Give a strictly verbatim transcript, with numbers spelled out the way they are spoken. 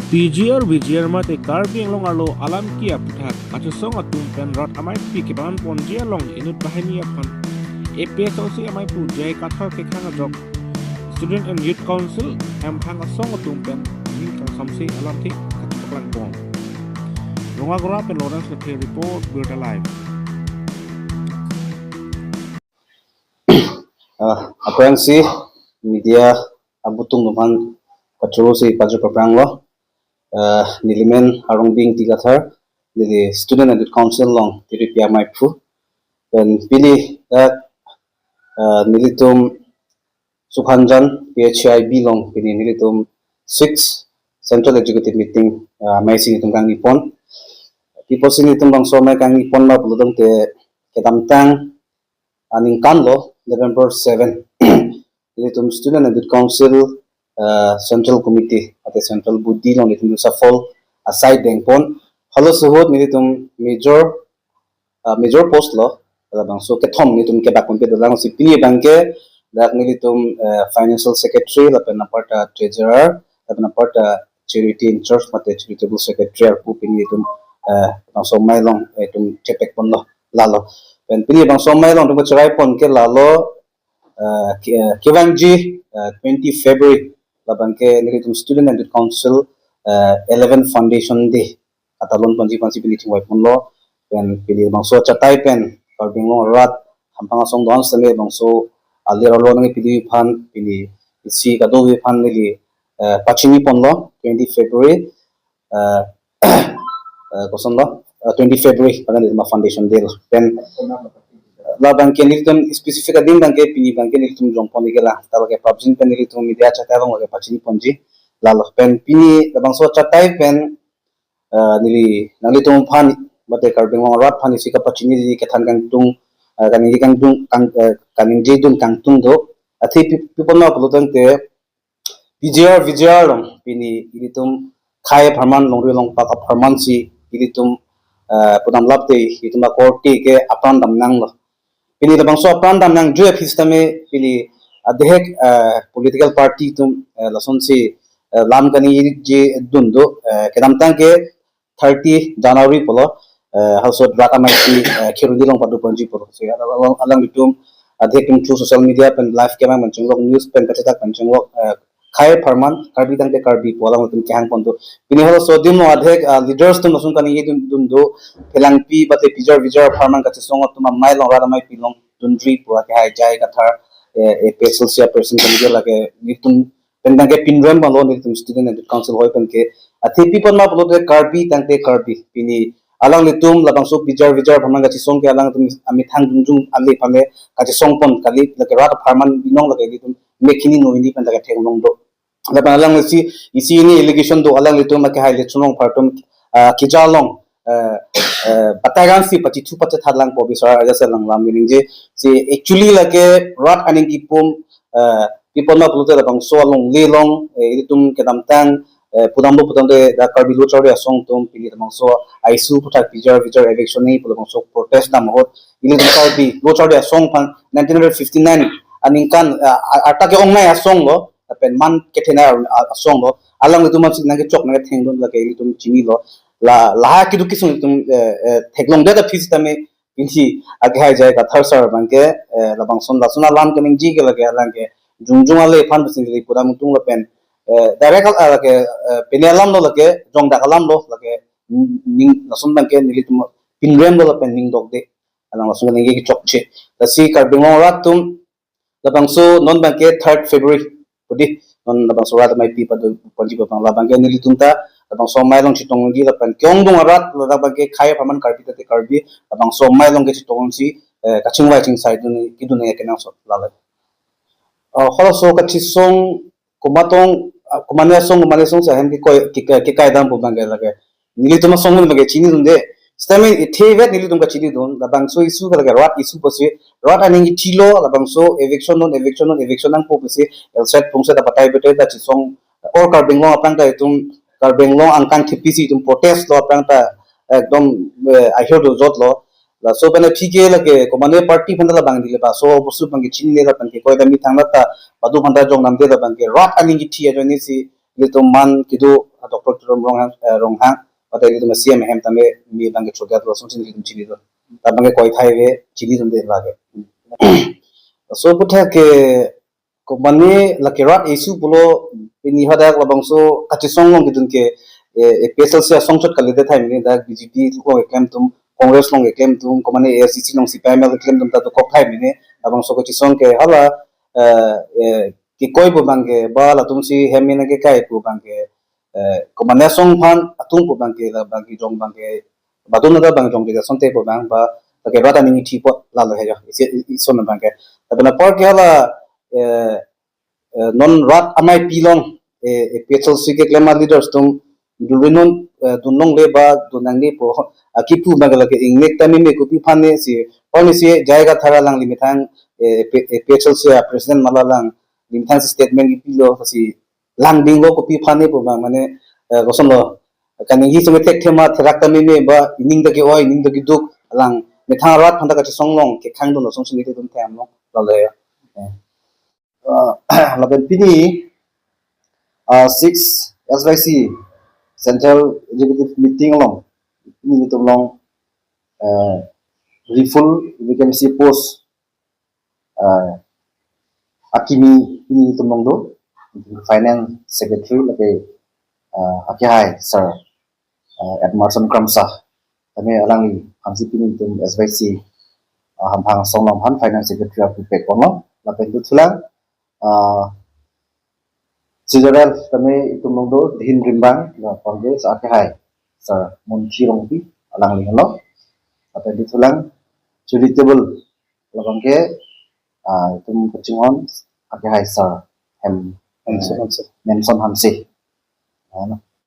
P G R V G R mate Karbi Anglong arlo alam ki aputhak kachesong atum pen rat ameipi kepaman ponji along inut banghini aphan A P S L C ameipu J I Kathar kekhang ajok Student and Youth Council hemphang asong atum pen ning kangsamse alamthe kachepaklang pon. Rongagora pen Lawrence Kathe report, Birta Live. Ah, aphrangsi media abutung atum aphan kachoro si pajir papranglo. Ah, nelimen Arong Bing T Kathar, neli Student and Youth Council along tiripi ameiphu. Pen pini dak, ah, nelitum Sukhanjan P H I B along pini nelitum six Central Executive Meeting, ah, amei si nelitum kangni pon. Pi apotsi nelitum bangso amei kangni pon ma pulo tangte kedamtang aningkan lo, November seven. Nelitum Student and Youth Council, ah, Central Committee, ate Central Body along nelitum reshuffle asai dengpon. Halaso ahut nelitum major, ah, major post lo, labangso kethom nelitum kebak pon pe dolang si pini abangke, dak nelitum, ah, Financial Secretary, lapen aparta Treasurer, lapen aparta Charity in Charge mate Charitable Secretary arpu pini nelitum, ah, bangso amei along, eh, itum chepek ponlo, lalo. Pen pini bangso amei along itum cherai pon ke lalo, ah, ke-, ah, kevangji, ah, twenty February, labangke nelitum Student and Youth Council, ah, eleven Foundation Day katalon ponji aphansi pini chingvai ponlo. Pen pini bangso achatai pen Karbi Anglong arat hemphang asong don seme bangso alir arlo nangpidun aphan pini isi kadokave aphan neli, eh, pachini ponlo twenty February, eh, eh, kosonlo, eh, twenty February pada nelitum Foundation Day lo. Pen, eh, labangke nelitum specific adim abangke pini abangke nelitum jong pon ikela. Ta lake prapjin pen nelitum media achatai along lake pachini ponji. Lalo pen pini labangso achatai pen, eh, neli nanglitum aphan mate Karbi Anglong arat aphan isi kapachini di kethan kangtung, eh, kaningje kangtung, kang, eh, kaningjedun kangtung do. Athe pi, pi apot ma pulo tangte P G R V G R along pini ilitum khei apharman longri longpak apharman si ilitum, eh, pudam lap te ilitum akorte ke apran damnanglo. Pini labangso apran damnangji aphi sitame pini adehek, eh, political party atum, eh, lasonsi, eh, lam kaningjedun do, eh, kedamtang ke thirty January pulo, eh, halaso rat ameipi, eh, Kheroni along pado ponji pulo. Si alang, alang, alanglitum adehek atum through social media pen live kemang pen chinglok, news pen kachetak pen chinglok, eh, khei apharman Karbi tangte Karbi pu alanglitum kehang pon do. Pini halaso adim along adehek, ah, leaders atum lason kaningjedun, dun do, phelangpi mate P G R V G R apharman kachesong atum amei along rat ameipi along dunri pu akehai J I Kathar, eh, A P S L C a president kaningje lake nelitum pen abangke pinrem abang lo nelitum Student and Youth Council ahoi pen ke. Athe pi apot ma pulote Karbi tangte Karbi. Pini alanglitum labangso P G R V G R apharman kachesong ke alangtum amethang dunjung ale aphan le kachesong pon kali, lake rat apharman binong lake ilitum mek hini no hini pen lake theklong do. Lapen alang isi, isi hini allegation do alanglitum akehai le chunong apar atum, ah, keja along, eh, eh, batai kan si pachithu pachethat lang pu bisar aja se lang lam ningje. Si actually lake rat aning kipum, eh, pi apot ma pulote labangso alongle along, eh, ilitum kedamtang, eh, pudam do pudam de dak Karbi Lo Charli Asong atum pini labangso issue aputhak P G R V G R eviction ni pu labangso protest dam ahut ilitum Karbi Lo Charli Asong aphan nineteen fifty-nine aningkan, eh, a-, arta ke-ongnei asong lo, lapen man kethenei ar-, a-, asong lo, alanglitum aphansi nangkechok nangkethengdun lake ilitum chinilo, la, la keduk kesung ilitum, eh, eh, theklongdet aphi sitame pini akehai J I Kathar sir abangke, eh, labangson lason alam kaningje ke lake alangke jongjong ale aphan pusi neli pudam tung lapen, eh, direct, ah, lake, eh, pini alam lo lake jongdak alam lo lake ning lason abangke nelitum pinrem lo lapen ning dokde. Alang lason kaningje kechokche. Lasi Karbi Anglong arat atum labangso non abangke third February pudi non labangso rat ameipi pado ponji pu abang labangke nelitum ta labangso amei along chetongji lapen ke-ongdung arat labangke khei apharman Karbi tangte Karbi labangso amei along ke chetongsi, eh, kachingvai chingsaidun kedun kenangsot lalo. Ah, halaso kachesong komatong, ah, komane asong, komane asong si ahem kekoi, ke, ke, kekai dam pu abangke lake nelitum asong abangke chinidunde. Sitame ithe vet nelitum kachinidun, labangso issue ke lake rat issue pusi, rat aning kithilo, labangso eviction non, eviction non, eviction nangpo pusi, L set pungset abatai betai ta chesong, or Karbi Anglong aphrang ta itum, Karbi Anglong angkang thipisi itum protest lo aphrang ta, ekdom, eh, ahir dojot lo. Laso pen aphi ke lake komane party aphan ta labang dile ba, so bostu abangke chinine lapen ke koi dam ithang ta, badu aphan ta jong namde labangke rat aning kithi ajoine si, ilitum man kedo Doctor Tuliram Ronghang, eh, Ronghang, pada ilitum C M hem tame mi abangke chogat lo song chini ilitum chini lo. Tabangke koi thai ve chini tum de lage. So puthak ke komane lake rat issue pulo pini hadak labangso kachisong along kedun ke, eh, A P H L C asong chot kalidet thai mene dak B J P along keklem atum, Congress along keklem atum, komane A I C C along C P I M L keklem atum ta dokok thai mene labangso kachisong ke hala, eh, eh, kekoi pu abangke ba latum si hem mena kekai pu abangke, eh, komane asong aphan atum pu abangke la abangke jong abangke badun ada abang jong dia sonte pu abang ba lake rat aning ithi apot lalo he jo isi ison abangke. Tapi na apor ke hala, eh, eh, non rat amei pilong, eh, A P H L C keklem aleaders atum dulri non, eh, dun longle ba dun nangne pu akipu abangke lake ingnek tame me kopi aphan ne si apor ne si J I Kathar alangli methang, eh, A P H L C a president mala alangli methang si statement kipilo si langding lo kopi aphan ne pu abang mane, eh, koson lo kaningje seme thek thema therak tame me ba ining ta ke-oi ining ta keduk alang methang rat aphan ta kachisong along kekhang dun lo song sini ilitum them lo lale ya. Eh. Ah, lapen pini, ah, six S Y C Central Executive Meeting along pini ilitum along, eh, refill vacancy post, eh, akimi pini ilitum along do, Finance Secretary lake, eh, akehai Sir, eh, Edmondson Kramsa. Tame alangli aphansi pini ilitum S Y C, eh, hamphang asong along aphan Finance Secretary apupek kono. Lapen dothulang, eh, Switzerland tame ilitum along do Dihin Rimbang, la Congress akehai Sir Munthi Rongpi alangli henlo. Lapen dothulang charitable labangke, ah, ilitum kachinghon akehai Sir Hem, Nelson Hanse. Nelson Hanse. Ah, no.